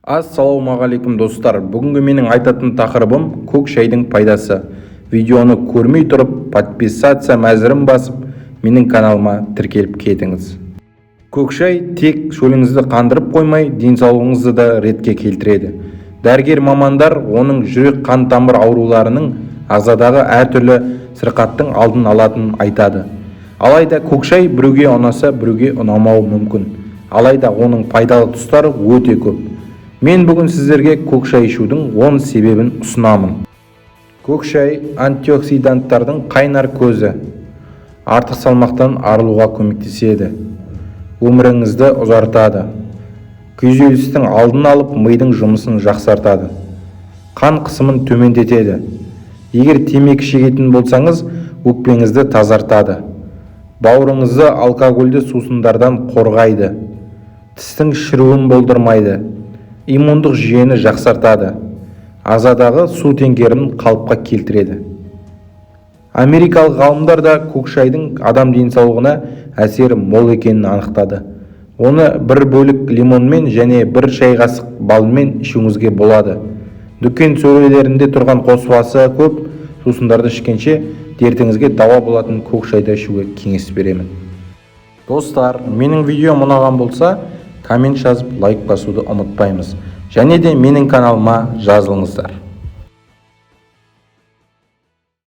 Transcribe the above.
Ассалаумағалейкум, достар! Бүгінгі менің айтатын тақырыбым – көк шайдың пайдасы. Видеоны көрмей тұрып, подписаться мәзірін басып, менің каналыма тіркеліп кетіңіз. Көк шай тек шөліңізді қандырып қоймай, денсаулығыңызды да ретке келтіреді. Дәрігер мамандар оның жүрек қан тамыр ауруларының, ағзадағы әртүрлі сырқаттың алдын алатынын айтады. Алайда көк шай біреуге ұнаса, біреуге ұнамауы мүмкін. Алайда оның пайдалы тұстары өте көп. Мен бүгін сіздерге көк шай ішудің 10 себебін ұсынамын. Көк шай – антиоксиданттардың қайнар көзі. Артық салмақтан арылуға көмектеседі, өміріңізді ұзартады, күйзелістің алдын алып, мидың жұмысын жақсартады, қан қысымын төмендетеді. Егер темекі шегетін болсаңыз, өкпеңізді тазартады, бауырыңызды алкогольді сусындардан қорғайды, тістің шіруін болдырмайды, иммундық жүйені жақсартады, ағзадағы су теңгерімін қалыпқа келтіреді. Америкалық ғалымдар да көк шайдың адам денсаулығына әсері мол екенін анықтады. Оны бір бөлік лимонмен және бір шай қасық балмен ішуіңізге болады. Дүкен сөрелерінде тұрған қоспасы көп сусындарды ішкенше, дертіңізге дауа болатын көк шайды ішуге кеңес беремін. Достар, менің видеом ұнаған болса, коммент жазып, лайк басуды ұмытпаймыз және де менің каналыма жазылыңыздар.